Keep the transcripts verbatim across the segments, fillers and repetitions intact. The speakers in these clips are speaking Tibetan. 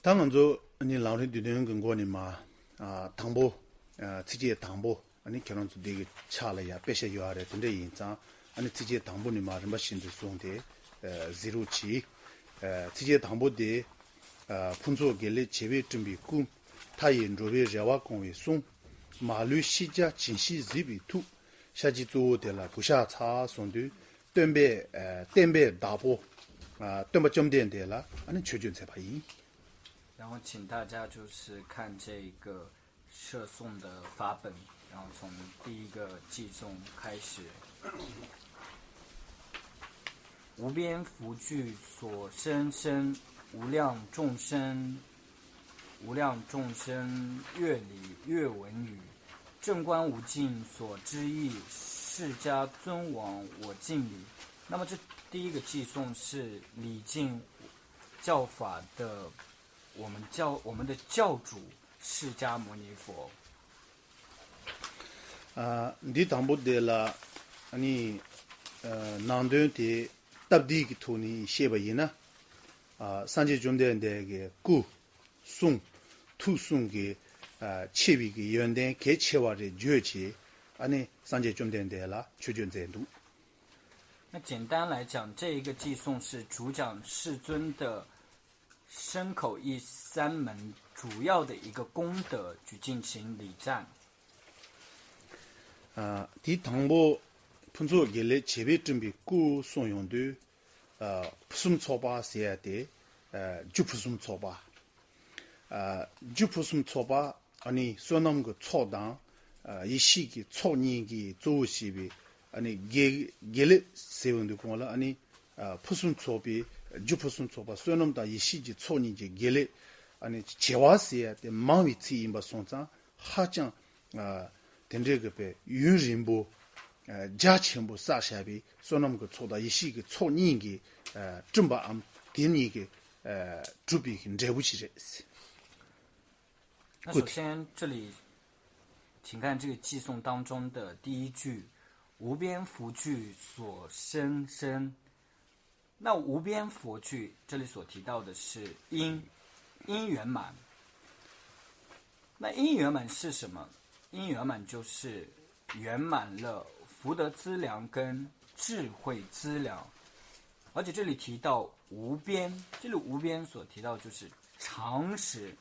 ད་ང་ཚོ་ནི་ལམ་རིམ་བསྡུས་དོན་གྱི་སྒོ་ནས་མ། ཨ། དང་པོ། ཨ། ཚིགས་བཅད་དང་པོ། ཨ་ནི་ཁྱེད་རང་ཚོ་འདི་གི་ཕྱག་ལ་ཡ་དཔེ་ཆ་ཡོད་རེད། དེ་འདྲ་ཡིན་ཙང་ཨ་ནི་ཚིགས་བཅད་དང་པོ་ནས་མ་རིམ་པ་བཞིན་དུ་བཟུང་སྟེ། ཨ། གཟིགས་རོགས་གྱིས། ཨ། ཚིགས་བཅད་དང་པོ་དེ། ཨ། ཕུན་ཚོགས་དགེ་ལེགས་བྱེ་བས་བསྐྲུན་པའི་སྐུ། མཐའ་ཡས་འགྲོ་བའི་རེ་བ་སྐོང་བའི་གསུང་། མ་ལུས་ཤེས་བྱ་བྱིན་གྱིས་གཟིགས་པའི་ཐུགས། ཤཱཀྱའི་གཙོ་བོ་དེ་ལ་གུས་ཕྱག་འཚལ་གསུངས་དུས། སྟོན་པའི། ཨ། བསྟན་པའི་བདག་པོ། ཨ། སྟོན་པ་བཅོམ་ལྡན་འདས་ལ་ཨ་ནི་མཆོད་བརྗོད་མཛད་པ་ཡིན། 然后请大家就是看这个设颂的法本，然后从第一个偈颂开始。无边佛具所生身，无量众生，无量众生乐礼乐闻语，正观无尽所知义，释迦尊王我敬礼。那么这第一个偈颂是礼敬教法的，我们教我们的教主释迦牟尼佛。 ཨ། འདི་དང་པོ་དེ་ལ་ཨ་ནི། ཨ། ནང་དོན་དེ་སྟབས་བདེ་གི་ཐོག་ནས་བཤད་པ་ཡིན་ན། ཨ། སངས་རྒྱས་བཅོམ་ལྡན་འདས་ཀྱི་སྐུ་གསུང་ཐུགས་གསུམ་གྱི། ཨ། ཆེ་བའི་གི་ཡོན་ཏན་གལ་ཆེ་བ་རེ་བརྗོད་བྱས། ཨ་ནི་སངས་རྒྱས་བཅོམ་ལྡན་འདས་ལ་མཆོད་བརྗོད་མཛད་འདུག 那简单来讲，这一个偈颂是主讲世尊的身口意三门主要的一个功德去进行礼赞。 ཨ། དེའི་དང་པོ་ཕུན་ཚོགས་དགེ་ལེགས་བྱེ་བས་བསྐྲུན་པའི་སྐུ་གསུངས་ཡོང་དུས། ཨ། ཕུན་སུམ་ཚོགས་པ་ཟེར་ཡ་དེ། ཨ། རྒྱུ་ཕུན་སུམ་ཚོགས་པ། ཨ། རྒྱུ་ཕུན་སུམ་ཚོགས་པ་ཨ་ནི་བསོད་ནམས་ཀྱི་ཚོགས་དང་། ཨ། ཡེ་ཤེས་ཀྱི་ཚོགས་གཉིས་ཀྱིས་གཙོ་བོ་བྱས་པའི་ཨ་ནི་དགེ་དགེ་ལེགས་ཟེར་ཡོང་དུས་གོང་ལ་ཨ་ནི། ཨ། ཕུན་སུམ་ཚོགས་པའི་རྒྱུ་ཕུན་སུམ་ཚོགས་པ་བསོད་ནམས་དང་ཡེ་ཤེས་ཀྱི་ཚོགས་གཉིས་ཀྱི་དགེ་ལེགས་ཨ་ནི་བྱེ་བ་ཟེར་ཡ་དེ་མང་བའི་ཚིག་ཡིན་པ་སོང་ཙང་། ཧ་ཅང་། ཨ། དེ་འདྲའི་གི་པའི་ཡུན་རིང་པོ། ཨ། རྒྱ་ཆེན་པོ་བསགས་བཞག་པའི་བསོད་ནམས་ཀྱི་ཚོགས་དང་ཡེ་ཤེས་ཀྱི་ཚོགས་གཉིས་ཀྱིས། ཨ། བསྐྲུན་པའམ་དེ་གཉིས་ཀྱིས། ཨ། གྲུབ་པའི་གི་འབྲས་བུ་ཞིག་རེད། 那首先这里，请看这个偈颂当中的第一句：“无边佛具所生身。”那无边佛具这里所提到的是因，因圆满。那因圆满是什么？因圆满就是圆满了福德资粮跟智慧资粮。而且这里提到无边，这里无边所提到就是常时，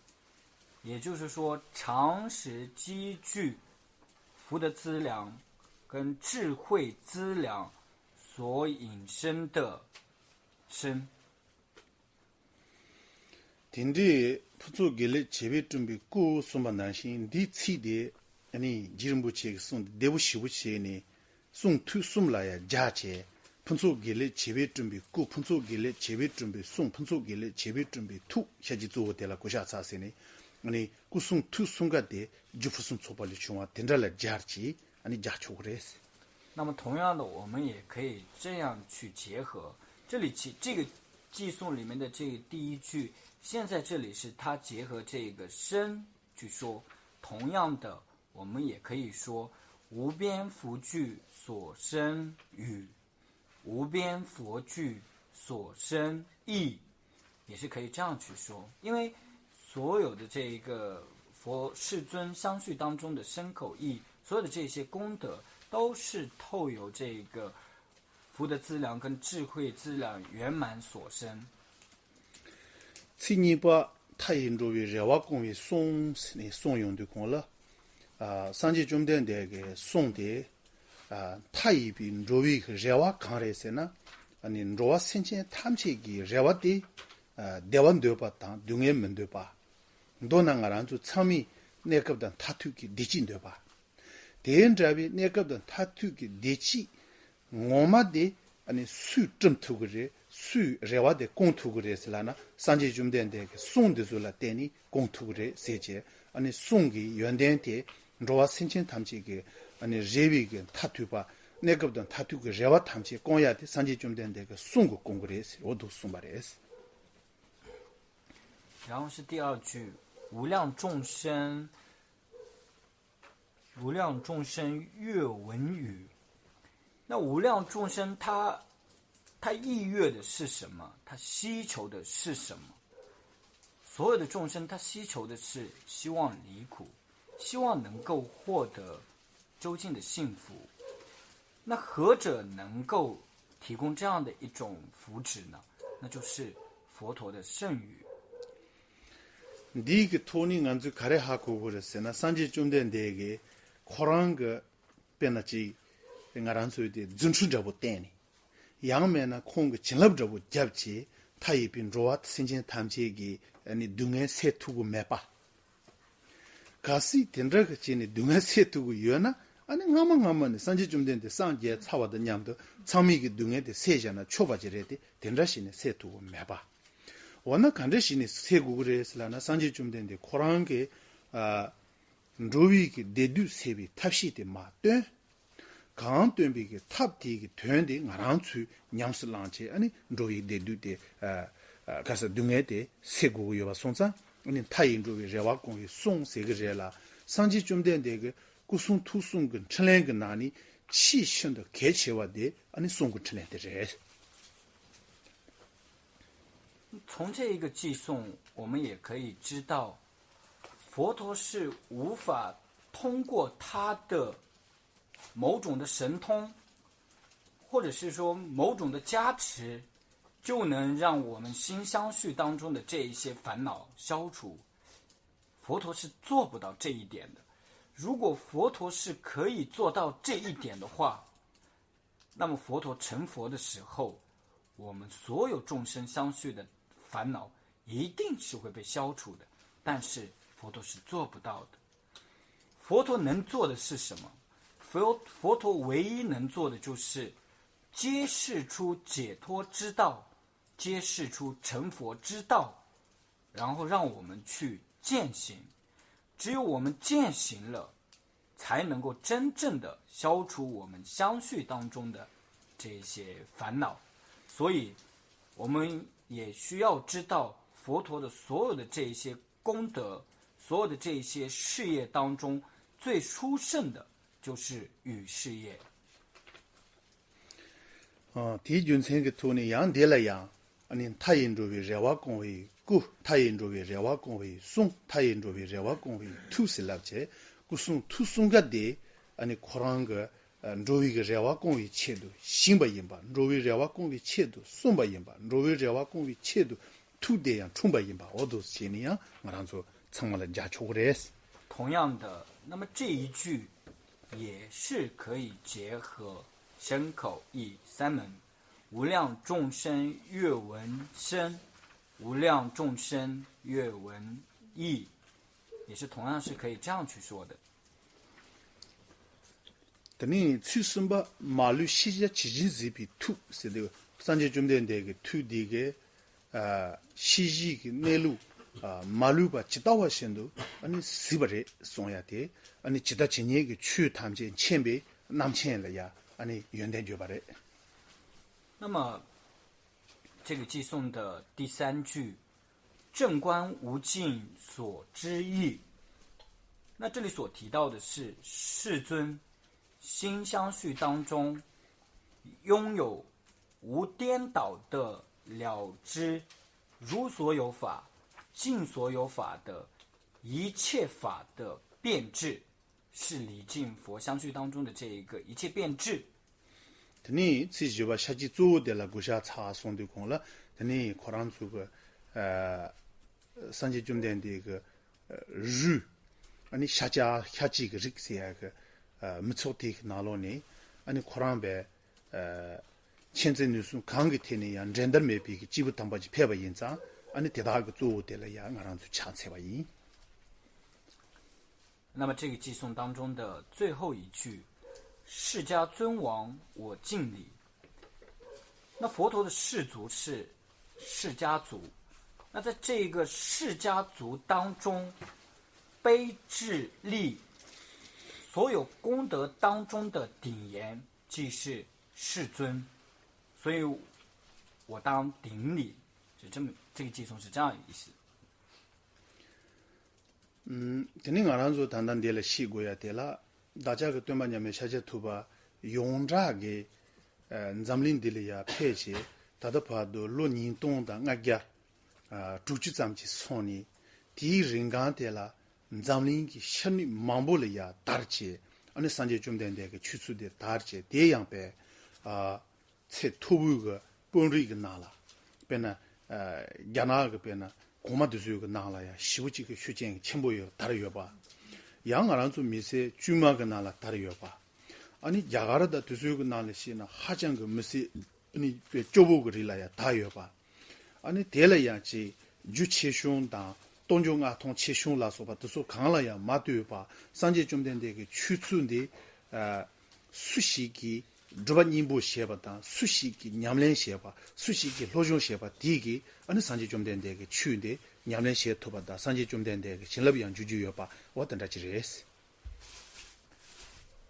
也就是说常时积聚福德资粮跟智慧资粮所引申的身。 དེ་འདྲའི་ཕུན་ཚོགས་དགེ་ལེགས་བྱེ་བས་བསྐྲུན་པའི་སྐུ་གསུངས་པ་ནང་བཞིན། འདིའི་ཚིག་དེ་ཨ་ནི་རྗེ་རིན་པོ་ཆེ་གིས་གསུངས་ཏེ་བདེ་པོ་ཞེ་པོ་བྱས་ནས། གསུང་ཐོས་གསུམ་ལ་ཡང་སྦྱར་བྱས། ཕུན་ཚོགས་དགེ་ལེགས་བྱེ་བས་བསྐྲུན་པའི་སྐུ། ཕུན་ཚོགས་དགེ་ལེགས་བྱེ་བས་བསྐྲུན་པའི་གསུང་། ཕུན་ཚོགས་དགེ་ལེགས་བྱེ་བས་བསྐྲུན་པའི་ཐུགས། ཤཱཀྱའི་གཙོ་བོ་དེ་ལ་གུས་ཕྱག་འཚལ་ཟེར་ནས། ཨ་ནི་སྐུ་གསུང་ཐུགས་གསུམ་ཀ་དེ་རྒྱུ་ཕུན་སུམ་ཚོགས་པ་ལས་བྱུང་བ་དེ་འདྲ་ལ་སྦྱར་གྱིས་ཨ་ནི་རྒྱག་ཆོག་གི་རེད། 那么同样的，我们也可以这样去结合。这里其这个寄送里面的这个第一句，现在这里是它结合这个身去说。同样的，我们也可以说无边佛具所生语，无边佛具所生意，也是可以这样去说。因为所有的这一个佛世尊相续当中的身口意，所有的这些功德，都是透由这个福德资粮跟智慧资粮圆满所生。 ཚིག་གཉིས་པ། མཐའ་ཡས་འགྲོ་བའི་རེ་བ་སྐོང་བའི་གསུང་ཟེར་ནས་གསུངས་ཡོང་དུས་གོང་ལ། ཨ། སངས་རྒྱས་བཅོམ་ལྡན་འདས་ཀྱི་གསུང་དེ། ཨ། མཐའ་ཡས་པའི་འགྲོ་བའི་རེ་བ་གང་རེད་ཟེར་ན། ཨ་ནི་འགྲོ་བ་སེམས་ཅན་ཐམས་ཅད་ཀྱི་རེ་བ་དེ། ཨ། བདེ་བ་འདོད་པ་དང་སྡུག་བསྔལ་མི་འདོད་པ། མདོར་ན་ང་རང་ཚོ་ཚང་མས་གནས་སྐབས་དང་མཐར་ཐུག་གི་བདེ་སྐྱིད་འདོད་པ། དེ་འདྲ་བའི་གནས་སྐབས་དང་མཐར་ཐུག་གི་བདེ་སྐྱིད་ངོ་མ་དེ་ཨ་ནི་སུས་བསྐྲུན་ཐུབ་ཀྱི་རེད། སུས་རེ་བ་དེ་སྐོང་ཐུབ་ཀྱི་རེད་ཟེར་ལབ་ན། སངས་རྒྱས་བཅོམ་ལྡན་འདས་ཀྱི་གསུང་འདི་ཚོ་ལ་བརྟེན་ནས་སྐོང་ཐུབ་ཀྱི་རེད་ཟེར་བྱས། ཨ་ནི་གསུང་གི་ཡོན་ཏན་དེ་འགྲོ་བ་སེམས་ཅན་ཐམས་ཅད་ཀྱི་ཨ་ནི་རེ་བའི་གི་མཐར་ཐུག་པ། གནས་སྐབས་དང་མཐར་ཐུག་གི་རེ་བ་ཐམས་ཅད་སྐོང་ཡ་དེ་སངས་རྒྱས་བཅོམ་ལྡན་འདས་ཀྱི་གསུང་གིས་སྐོང་གི་རེད་ཟེར་འོ་འདུག་གསུངས་པ་རེད། 然后是第二句，无量众生，无量众生乐闻语。那无量众生他，他意乐的是什么？他需求的是什么？所有的众生他希求的是希望离苦，希望能够获得究竟的幸福。那何者能够提供这样的一种福祉呢？那就是佛陀的圣语。 འདིའི་གི་ཐོག་ནས་ང་ཚོས་ག་རེ་ཧ་གོ་དགོས་རེད་ཟེར་ན། སངས་རྒྱས་བཅོམ་ལྡན་འདས་ཀྱིས་ཁོ་རང་གི་དཔེར་ན་ཅིག་ང་རང་ཚོའི་དེ་རྫུ་འཕྲུལ་འདྲ་པོ་བསྟན་ནས། ཡང་མིན་ན་ཁོང་གི་བྱིན་རླབས་འདྲ་པོ་བརྒྱབ་བྱས། མཐའ་ཡས་པའི་འགྲོ་བ་སེམས་ཅན་ཐམས་ཅད་ཀྱི་ཨ་ནི་སྡུག་བསྔལ་སེལ་ཐུབ་ཀྱི་མེད་པ། གལ་སྲིད་དེ་འདྲ་གི་བྱས་ནས་སྡུག་བསྔལ་སེལ་ཐུབ་ཀྱི་ཡོད་ན། ཨ་ནི་སྔ་མ་སྔ་མ་ནས་སངས་རྒྱས་བཅོམ་ལྡན་འདས་སངས་རྒྱས་ཚར་བ་དང་མཉམ་དུ་ཚང་མའི་གི་སྡུག་བསྔལ་དེ་སེལ་བཞག་ན་ཆོག་པ་ཅིག་རེད་དེ། དེ་འདྲ་བྱས་ནས་སེལ་ཐུབ་ཀྱི་མེད་པ། འོ་ན་ག་འདྲ་བྱས་ནས་སེལ་དགོས་ཀྱི་རེད་ཟེར་ལབ་ན། སངས་རྒྱས་བཅོམ་ལྡན་འདས་ཁོ་རང་གིས་ཨ་འགྲོ་བའི་གི་བདེ་སྡུག་སེལ་བའི་ཐབས་ཤེས་དེ་མར་བཏོན། གང་བཏོན་པའི་གི་ཐབས་དེའི་གི་དོན་དེ་ང་རང་ཚོས་ཉམས་སུ་བླངས་བྱས། ཨ་ནི་འགྲོ་བའི་བདེ་སྡུག་དེ་ཨ་ཨ་ག་ས་སྡུག་བསྔལ་དེ་སེལ་དགོས་ཀྱི་ཡོད་པ་སོང་ཙང་། ཨ་ནི་མཐའ་ཡས་འགྲོ་བའི་རེ་བ་སྐོང་བའི་གསུང་ཟེར་གི་རེད་ལ། སངས་རྒྱས་བཅོམ་ལྡན་འདས་ཀྱི་སྐུ་གསུང་ཐུགས་གསུམ་གྱི་འཕྲིན་ལས་ཀྱི་ནང་ནས་ཆེས་ཤིན་ཏུ་གལ་ཆེ་བ་དེ་ཨ་ནི་གསུང་གི་འཕྲིན་ལས་དེ་རེད། 从这一个偈颂，我们也可以知道，佛陀是无法通过他的某种的神通，或者是说某种的加持，就能让我们心相续当中的这一些烦恼消除。佛陀是做不到这一点的。如果佛陀是可以做到这一点的话，那么佛陀成佛的时候，我们所有众生相续的烦恼一定是会被消除的。但是佛陀是做不到的。佛陀能做的是什么？佛佛陀唯一能做的就是揭示出解脱之道，揭示出成佛之道，然后让我们去践行。只有我们践行了，才能够真正的消除我们相续当中的这些烦恼。所以，我们也需要知道佛陀的所有的这一些功德，所有的这一些事业当中，最殊胜的就是语事业。 ཨ་དེའི་རྒྱུ་མཚན་གྱི་ཐོག་ནས་ཡང་འདི་ལ་ཡང་ཨ་ནི་མཐའ་ཡས་འགྲོ་བའི་རེ་བ་སྐོང་བའི་སྐུ། མཐའ་ཡས་འགྲོ་བའི་རེ་བ་སྐོང་བའི་གསུང་། མཐའ་ཡས་འགྲོ་བའི་རེ་བ་སྐོང་བའི་ཐུགས་ཟེར་ལབ་བྱས། སྐུ་གསུང་ཐུགས་གསུམ་ཀ་དེ་ཨ་ནི་ཁོ་རང་གི་ཨ་འགྲོ་བའི་གི་རེ་བ་སྐོང་བའི་ཆེད་དུ་བཞེངས་པ་ཡིན་པ། འགྲོ་བའི་རེ་བ་སྐོང་བའི་ཆེད་དུ་གསུངས་པ་ཡིན་པ། འགྲོ་བའི་རེ་བ་སྐོང་བའི་ཆེད་དུ་ཐུགས་དེ་ཡང་འཁྲུངས་པ་ཡིན་པ། འོ་འདུག་བྱས་ནས་ཡང་ང་རང་ཚོ་ཚང་མ་ལ་རྒྱག་ཆོག་གི་རེད། 同样的，那么这一句也是可以结合身口意三门，无量众生愿闻声，无量众生愿闻意，也是同样是可以这样去说的。 དེ་ནས་ཚིག་གསུམ་པ། མ་ལུས་ཤེས་བྱ་ཇི་བཞིན་གཟིགས་པའི་ཐུགས་ཟེར་དུས། སངས་རྒྱས་བཅོམ་ལྡན་འདས་ཀྱི་ཐུགས་འདི་གའི་ཨ་ཤེས་བཞིན་གྱི་གནས་ལུགས་ཨ་མ་ལུས་པ་ཇི་ལྟ་བ་བཞིན་དུ་ཨ་ནི་གཟིགས་པ་རེད་གསུང་ཡ་དེ། ཨ་ནི་ཇི་ལྟ་ཇི་སྙེད་ཀྱི་ཆོས་ཐམས་ཅད་མཁྱེན་པའི་རྣམ་མཁྱེན་ལ་ཡ་ཨ་ནི་ཡོན་ཏན་བརྗོད་པ་རེད། 那么，这个偈颂的第三句，正观无尽所知意。那这里所提到的是世尊心相续当中拥有无颠倒的了知，如所有法、尽所有法的一切法的变质，是礼敬佛相续当中的这一个一切变质。 དེ་ནས་ཚིག་བཞི་པ། ཤཱཀྱའི་གཙོ་བོ་དེ་ལ་གུ་ཤ་ཚ་གསུངས་དུས་གོང་ལ། དེ་ནས་ཁོ་རང་ཚོ་གི་ཨ་སངས་རྒྱས་བཅོམ་ལྡན་འདས་ཀྱི་ཨ་རུས། ཨ་ནི་ཤཱཀྱ་ཤཱཀྱའི་གི་རིགས་ཟེར་ཡ་གི་ཨ་མི་ཚོགས་དེ་གི་ནང་ལོགས་ནས། ཨ་ནི་ཁོ་རང་བས་ཨ་མཁྱེན་བརྩེ་ནུས་གསུམ་གང་གི་ཐད་ནས་ཡང་འགྲན་ཟླ་མེད་པའི་གི་སྐྱེས་བུ་དམ་པ་ཅིག་ཕེབས་པ་ཡིན་ཙང་། ཨ་ནི་དེ་དག་གི་གཙོ་བོ་དེ་ལ་ཡང་ང་རང་ཚོས་ཕྱག་འཚལ་བ་ཡིན། 那么这个偈颂当中的最后一句，释迦尊王我敬礼。那佛陀的氏族是释迦族，那在这个释迦族当中，悲智力所有功德当中的顶严即是世尊，所以我当顶礼，是这么这个偈颂是这样的意思。 དེ་ནི་ང་རང་ཚོ་ད་ལྟ་འདི་ལ་ཤེས་དགོས་ཡ་དེ་ལ། བདག་ཅག་གི་སྟོན་པ་མཉམ་མེད་ཤཱཀྱ་ཐུབ་པ་ཡོངས་གྲགས་ཀྱི་འཛམ་གླིང་འདི་ལ་ཡར་ཕེབས་བྱས། ད་ལྟ་བར་དུ་ལོ་ཉིས་སྟོང་དང་ལྔ་བརྒྱ་ ཨ་དྲུག་ཅུ་ཙམ་ཅིག་སོང་ནས། དེའི་རིང་གང་དེ་ལ་འཛམ་གླིང་གི་ཤར་ནུབ་མང་པོ་ལ་ཡ་དར་བྱས། ཨ་ནི་སངས་རྒྱས་བཅོམ་ལྡན་འདས་ཀྱི་ཆོས་ཚུལ་དེ་དར་བྱས། དེ་ཡང་པས་ཨ་ཚད་མཐོ་པོའི་གི་དཔོན་རིགས་ཀྱི་ནང་ལ། དཔེར་ན་ཨ་རྒྱ་ནག་གི་དཔེར་ན་གོང་མ་དེ་ཚོའི་གི་ནང་ལ་ཡ་ཞེ་པོ་ཅིག་གི་ཤུགས་རྐྱེན་ཆེན་པོ་ཡོད་དར་ཡོད་པ། ཡང་ང་རང་ཚོ་མི་སེར་དཀྱུས་མ་གི་ནང་ལ་དར་ཡོད་པ། ཨ་ནི་རྒྱ་གར་དང་དེ་ཚོའི་གི་ནང་ལ་བཤད་ན་ཧ་ཅང་གི་མི་སེར་ཨ་ནི་དཔེ་སྐྱོ་པོ་གི་རིགས་ལ་ཡ་དར་ཡོད་པ། ཨ་ནི་དེ་ལ་ཡང་ཅིག་རྒྱུ་ཆེ་ཆུང་དང་སྟོབས་འབྱོར་མངའ་ཐང་ཆེ་ཆུང་ལ་སོགས་པ་དེ་ཚོ་གང་ལ་ཡང་མ་ལྟོས་པར་སངས་རྒྱས་བཅོམ་ལྡན་འདས་ཀྱི་ཆོས་ཚུལ་འདི་ཨ་སུ་ཞིག་གིས་སྒྲུབ་པ་སྙིང་པོ་བྱས་པ་དང་། སུ་ཞིག་གིས་ཉམས་ལེན་བྱས་པ། སུ་ཞིག་གིས་སློབ་སྦྱོང་བྱས་པ་དེ་གིས་ཨ་ནི་སངས་རྒྱས་བཅོམ་ལྡན་འདས་ཀྱི་ཆོས་འདི་ཉམས་ལེན་བྱེད་ཐུབ་པ་དང་། སངས་རྒྱས་བཅོམ་ལྡན་འདས་ཀྱི་བྱིན་རླབས་ཡང་འཇུག་རྒྱུ་ཡོད་པ། འོ་དེ་འདྲ་ཅིག་རེད།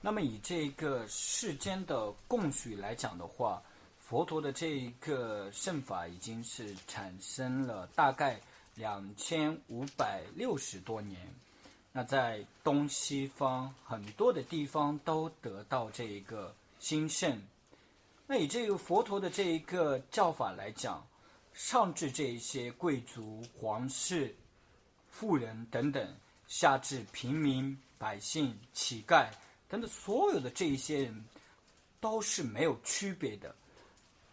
那么以这个世间的供许来讲的话，佛陀的这一个圣法已经是产生了大概两千五百六十多年。那在东西方很多的地方都得到这一个兴盛。那以这个佛陀的这一个教法来讲，上至这一些贵族、皇室、富人等等，下至平民百姓、乞丐等等，所有的这一些人都是没有区别的。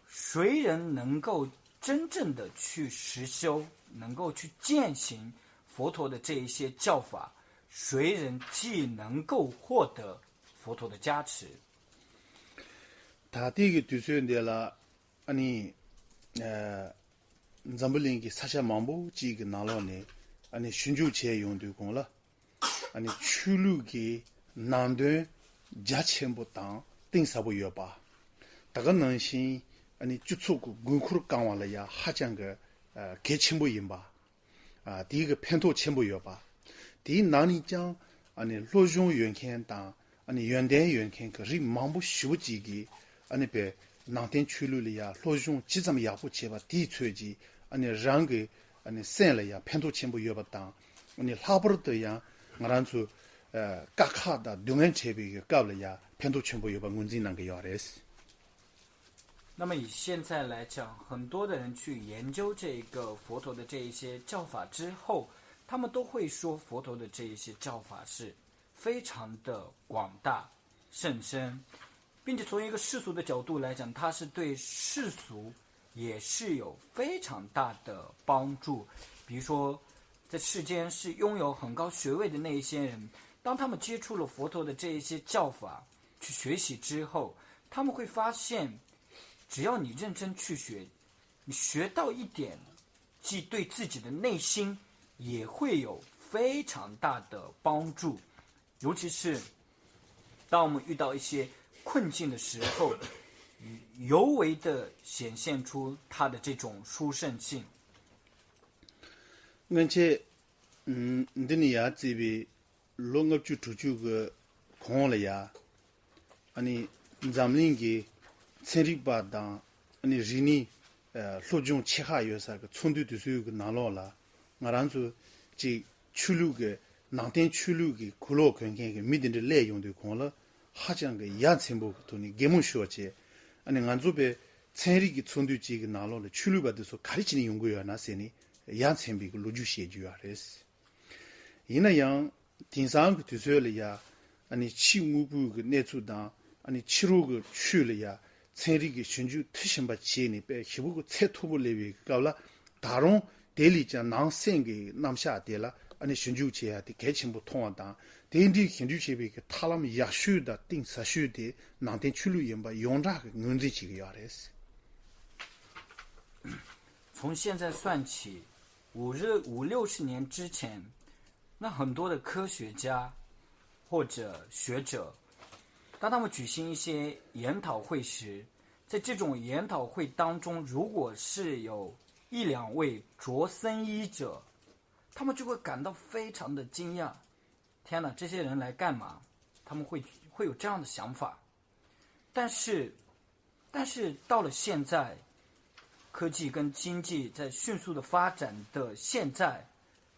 谁人能够真正的去实修，能够去践行佛陀的这一些教法，谁人即能够获得佛陀的加持。ད་ལྟའི་གི་དུས་ཚོད་འདི་ལ་ཨ་ནི་ཨ་འཛམ་བུ་གླིང་གི་ས་ཆ་མང་པོ་ཅིག་གི་ནང་ལོགས་ནས་ཨ་ནི་ཞིབ་འཇུག་བྱས་ཡོང་དུས་གོང་ལ། ཨ་ནི་ཆོས་ལུགས་ཀྱི་ནང་དོན་རྒྱ་ཆེན་པོ་དང་གཏིང་ཟབ་པོ་ཡོད་པ། ད་ག་ནང་བཞིན་ཨ་ནི་སྤྱི་ཚོགས་ཀྱི་དགོས་མཁོར་བསྐང་བ་ལ་ཡང་ཧ་ཅང་གི་ཨ་གལ་ཆེན་པོ་ཡིན་པ། ཨ་དེའི་གི་ཕན་ཐོགས་ཆེན་པོ་ཡོད་པ། དེའི་ནང་ནས་ཀྱང་ཨ་ནི་སློབ་སྦྱོང་ཡོད་མཁན་དང་། ཨ་ནི་ཡོན་ཏན་ཡོད་མཁན་གྱི་རིགས་མང་པོ་ཞེ་པོ་ཅིག་གིས་ཨ་ནི་པའི་ནང་བསྟན་ཆོས་ལུགས་ལ་ཡང་སློབ་སྦྱོང་ཇི་ཙམ་ཡག་པོ་བྱས་པ་དེའི་ཚོད་ཀྱིས་ཨ་ནི་རང་གི་ཨ་ནི་སེམས་ལ་ཡང་ཕན་ཐོགས་ཆེན་པོ་ཡོད་པ་དང་། ཨ་ནི་ལྷག་པར་དུ་ཡང་ང་རང་ཚོ་ཨ་དཀའ་ཁག་དང་སྡུག་བསྔལ་འཕྲད་པའི་གི་སྐབས་ལ་ཡང་ཕན་ཐོགས་ཆེན་པོ་ཡོད་པ་ངོས་འཛིན་གནང་གི་ཡོད་རེད། 那么以现在来讲，很多的人去研究这个佛陀的这一些教法之后，他们都会说佛陀的这一些教法是非常的广大甚深，并且从一个世俗的角度来讲，它是对世俗也是有非常大的帮助。比如说，在世间是拥有很高学位的那一些人，当他们接触了佛陀的这一些教法，去学习之后，他们会发现，只要你认真去学，你学到一点，既对自己的内心也会有非常大的帮助。尤其是当我们遇到一些困境的时候，尤为的显现出它的这种殊胜性。 སྔོན་ཆད། ཨུམ། འདི་ནས་ཡར་བརྩིས་པའི་ལོ་ལྔ་བཅུ་དྲུག་ཅུ་གི་གོང་ལ་ཡ། ཨ་ནི་འཛམ་གླིང་གི་ཚན་རིག་པ་དང་། ཨ་ནི་རིག་གནས་ཨ་སློབ་སྦྱོང་ཆེ་ཁག་ཡོད་ས་གི་ཚོགས་འདུ་དེ་ཚོའི་གི་ནང་ལོགས་ལ། ང་རང་ཚོ་ཅིག་ཆོས་ལུགས་ཀྱི་ནང་བསྟན་ཆོས་ལུགས་ཀྱི་གོས་ལོག་གོན་མཁན་གྱི་མི་དེ་འདྲ་སླེབས་ཡོང་དུས་གོང་ལ། ཧ་ཅང་གི་ཡ་མཚན་པོ་གི་ཐོག་ནས་གད་མོ་ཤོར་བྱས། ཨ་ནི་ང་ཚོ་པའི་ཚན་རིག་གི་ཚོགས་འདུ་ཅིག་གི་ནང་ལོགས་ལ་ཆོས་ལུགས་པ་དེ་ཚོ་ག་རེ་བྱས་ནས་ཡོང་གི་ཡོད་ན་ཟེར་ནས་ཡ་མཚན་པའི་གི་ལོ་རྒྱུས་བཤད་རྒྱུ་ཡོད་རེད། ཡིན་ན་ཡང་། དེང་སང་གི་དུས་ཚོད་ལ་ཡ། ཨ་ནི་ཕྱི་དངོས་པོའི་གི་གནས་ཚུལ་དང་། ཨ་ནི་ཕྱི་རོལ་གི་ཆོས་ལ་ཡ་ཚན་རིག་གི་ཞིབ་འཇུག་མཐིལ་ཕྱིན་པ་བྱས་ནས་དཔེ་ཞེ་པོ་གི་ཚད་མཐོ་པོ་སླེབས་པའི་སྐབས་ལ། ད་རུང་དེ་ལས་ཀྱང་ནང་སེམས་ཀྱི་རྣམ་གཞག་དེ་ལ་ཨ་ནི་ཞིབ་འཇུག་བྱེད་ཡ་དེ་གལ་ཆེན་པོ་མཐོང་བ་དང་། དེ་འདྲའི་ཞིབ་འཇུག་བྱེད་པའི་གི་ཐབས་ལམ་ཡག་ཤོས་དང་གཏིང་ཟབ་ཤོས་དེ་ནང་བསྟན་ཆོས་ལུགས་ཡིན་པ་ཡོངས་གྲགས་ཀྱི་ངོས་འཛིན་བྱེད་ཀྱི་ཡོད་རེད། 从现在算起，五日五六十年之前，那很多的科学家或者学者，当他们举行一些研讨会时，在这种研讨会当中，如果是有一两位着僧衣者，他们就会感到非常的惊讶。天哪，这些人来干嘛？他们会会有这样的想法。但是，但是到了现在，科技跟经济在迅速的发展的现在，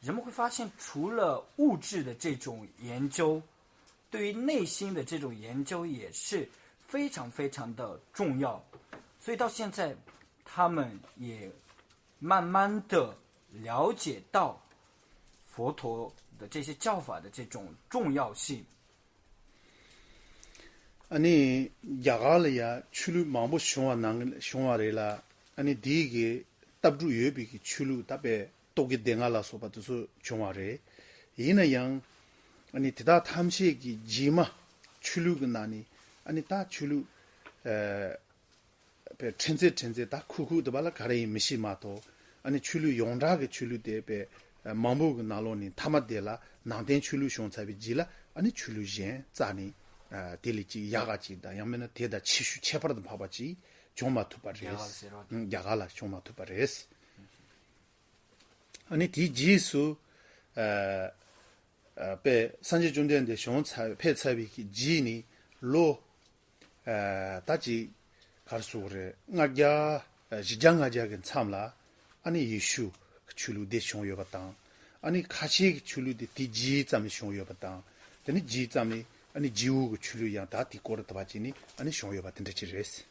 人们会发现，除了物质的这种研究，对于内心的这种研究也是非常非常的重要。所以到现在，他们也慢慢的了解到佛陀的这些教法的这种重要性。 ཨ་ནི་རྒྱ་གར་ལ་ཡ་ཆོས་ལུགས་མང་པོ་བྱུང་བ་ནང་བྱུང་བ་རེད་ལ། ཨ་ནི་དེའི་གི་ལྟ་གྲུབ་ཡོད་པའི་གི་ཆོས་ལུགས་ད་དཔེ་རྟོག་གེ་སྡེ་ལྔ་ལ་སོགས་པ་དེ་ཚོ་བྱུང་བ་རེད། ཡིན་ན་ཡང་ཨ་ནི་དེ་དག་ཐམས་ཅད་ཀྱི་རྗེས་མ་ཆོས་ལུགས་ཀྱི་ནང་ནས་ཨ་ནི་ད་ཆོས་ལུགས་ཨ་པའི་ཕྲན་ཚེགས་ཕྲན་ཚེགས་ད་ཁུག་ཁུག་དུ་བ་ལ་ག་རེ་ཡིན་མི་ཤེས་མ་གཏོགས། ཨ་ནི་ཆོས་ལུགས་ཡོངས་གྲགས་ཀྱི་ཆོས་ལུགས་དེ་པའི་མང་པོ་གི་ནང་ལོགས་ནས་མཐའ་མ་དེ་ལ་ནང་བསྟན་ཆོས་ལུགས་བྱུང་ཚར་བའི་རྗེས་ལ། ཨ་ནི་ཆོས་ལུགས་གཞན་རྩ་ནས་དེ་ལས་ཅིག་ཡག་ག་ཅིག་དང་ཡང་མིན་ན་དེ་དང་ཆེ་ཤོས་ཁྱད་པར་དུ་འཕགས་པ་ཅིག་བྱུང་མ་ཐུབ་པ་རེད། རྒྱ་གར་ལ་བྱུང་མ་ཐུབ་པ་རེད། ཨ་ནི་དེའི་རྗེས་སུ་ཨ་ཨ་དཔེ་སངས་རྒྱས་བཅོམ་ལྡན་འདས་བྱོན་ཚར་ཕེབས་ཚར་བའི་གི་རྗེས་ནས་ལོ་ཨ་ད་ཅིག་ག་རེ་ཟེར་དགོས་རེད། ལྔ་བརྒྱ་ཨ་བཞི་བརྒྱ་ལྔ་བརྒྱ་གི་མཚམས་ལ་ཨ་ནི་ཡེ་ཤུ་གི་ཆོས་ལུགས་དེ་བྱུང་ཡོད་པ་དང་། ཨ་ནི་ཁ་ཆེ་གི་ཆོས་ལུགས་དེ་དེ་རྗེས་ཙམ་ནས་བྱུང་ཡོད་པ་དང་། དེ་ནི་རྗེས་ཙམ་ནས་ཨ་ནི་ཇིའུ་གི་ཆོས་ལུགས་ཡང་ད་དེ་སྐོར་དུ་བ་ཅིག་ནི་ཨ་ནི་བྱུང་ཡོད་པ་དེ་འདྲ་ཅིག་རེད།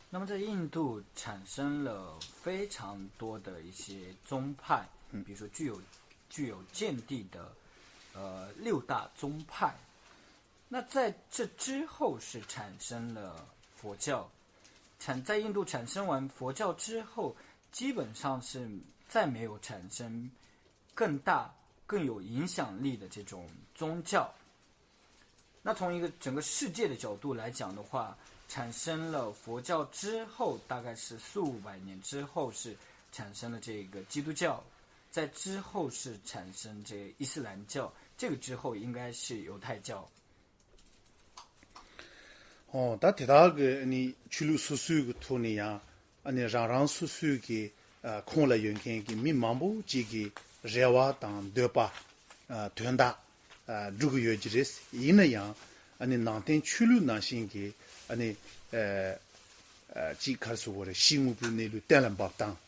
那么在印度产生了非常多的一些宗派，嗯，比如说具有具有见地的呃六大宗派。那在这之后是产生了佛教，产在印度产生完佛教之后，基本上是再没有产生更大更有影响力的这种宗教。那从一个整个世界的角度来讲的话，产生了佛教之后，大概是四五百年之后是产生了这个基督教，在之后是产生这个伊斯兰教，这个之后应该是犹太教。 ཨོ་ད་དེ་དག་གི་ཨ་ནི་ཆོས་ལུགས་སོ་སོའི་གི་ཐོག་ནས་ཡང་ཨ་ནི་རང་རང་སོ་སོའི་གི་ཨ་ཁོངས་ལ་ཡོད་མཁན་གྱི་མི་མང་པོ་ཅིག་གི་རེ་བ་དང་འདོད་པ་ཨ་དོན་དག་ཨ་སྒྲུབ་ཀྱི་ཡོད་ཀྱི་རེད། ཡིན་ན་ཡང་ཨ་ནི་ནང་བསྟན་ཆོས་ལུགས་ནང་བཞིན་གྱི་ཨ་ནི་ཨ་ཨ་ཅིག་ག་རེ་ཟེར་དགོས་རེད། ཕྱི་དངོས་པོའི་གནས་ལུགས་གཏན་ལ་འབེབས་སྟངས།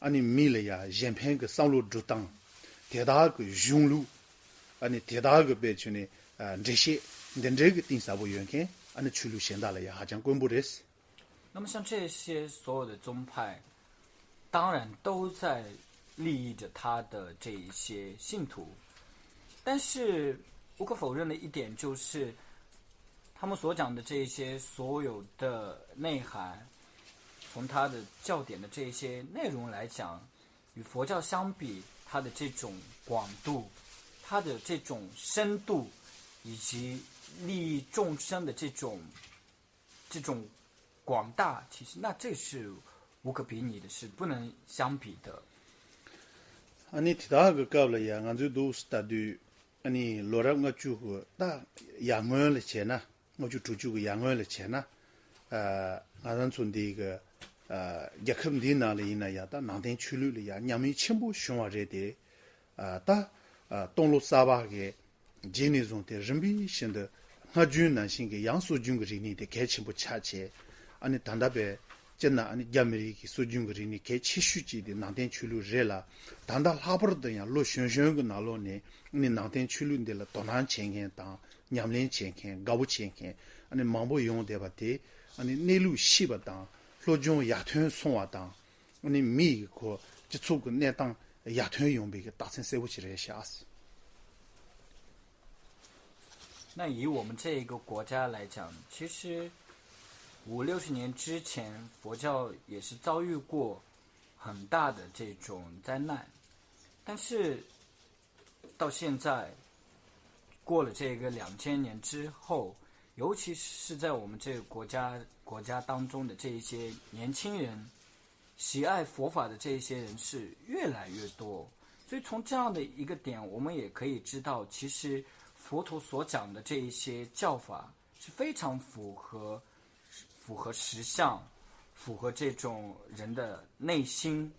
ཨ་ནི་མི་ལ་ཡང་གཞན་ཕན་གྱི་བསམ་བློ་སྒྲུབ་སྟངས། དེ་དག་གི་གཞུང་ལུགས། ཨ་ནི་དེ་དག་གི་དཔེ་བྱས་ནས་ཨ་འགྲེལ་བཤད་འདི་འདྲའི་གི་གཏིང་ཟབ་པོ་ཡོད་མཁན་ཨ་ནི་ཆོས་ལུགས་གཞན་དག་ལ་ཡང་ཧ་ཅང་དཀོན་པོ་རེད། 那么像这些所有的宗派，当然都在利益着他的这一些信徒，但是无可否认的一点就是，他们所讲的这一些所有的内涵，从他的教典的这一些内容来讲，与佛教相比，它的这种广度，它的这种深度，以及利益众生的这种这种广大，其实那这是无可比拟的，是不能相比的。 ཨ་ནི་དེ་དག་གི་སྐབས་ལ་ཡང་ང་ཚོའི་འདུག་ལྟ་དུས་ཨ་ནི་ལོ་རབས་ལྔ་བཅུ་གི་ད་ཡར་སྔོན་ལ་བྱས་ན། ལྔ་བཅུ་དྲུག་ཅུ་གི་ཡར་སྔོན་ལ་བྱས་ན། ཨ་ང་རང་ཚོ་འདི་གི་ཨ་རྒྱལ་ཁབ་འདིའི་ནང་ལ་ཡིན་ན་ཡང་ད་ནང་བསྟན་ཆོས་ལུགས་ལ་ཡང་ཉམས་མྱོང་ཆེན་པོ་བྱུང་བ་རེད་དེ། ཨ་ད་ཨ་སྟོང་ལོ་གསར་པ་གི་རྗེས་ནས་བཟུང་སྟེ་རིམ་པས་བཞིན་དུ་སྔ་རྒྱུན་ནང་བཞིན་གྱི་ཡང་སྲོལ་རྒྱུན་གྱི་རིག་གནས་དེ་གལ་ཆེན་པོ་ཆགས་བྱས། ཨ་ནི་ད་ལྟ་བའི་སྤྱིར་ན་ཨ་ནི་རྒྱ་མི་རིགས་ཀྱི་སྲོལ་རྒྱུན་གྱི་རིག་གནས་གལ་ཆེ་ཤོས་ཅིག་དེ་ནང་བསྟན་ཆོས་ལུགས་རེད་ལ། ད་ལྟ་ལྷག་པར་དུ་ཡང་ལོ་གཞོན་གཞོན་གྱི་ནང་ལོགས་ནས་ཨ་ནི་ནང་བསྟན་ཆོས་ལུགས་འདི་ལ་དོ་སྣང་བྱེད་མཁན་དང་ཉམས་ལེན་བྱེད་མཁན། དགའ་པོ་བྱེད་མཁན་ཨ་ནི་མང་པོ་ཡོང་བསྡད་པ་དེ་ཨ་ནི་གནས་ལུགས་ཤེས་པ་དང་། སློབ་སྦྱོང་ཡར་ཐོན་སོང་བ་དང་། ཨ་ནི་མི་ཡི་གོ་སྤྱི་ཚོགས་ཀྱི་གནས་སྟངས་ཡར་ཐོན་ཡོང་བའི་གི་རྟགས་མཚན་གསལ་པོ་ཞིག་རེད་ཤག 那以我们这一个国家来讲，其实五六十年之前，佛教也是遭遇过很大的这种灾难，但是到现在，过了这个两千年之后，尤其是在我们这个国家国家当中的这一些年轻人，喜爱佛法的这一些人是越来越多。所以从这样的一个点，我们也可以知道，其实佛陀所讲的这一些教法是非常符合符合实相，符合这种人的内心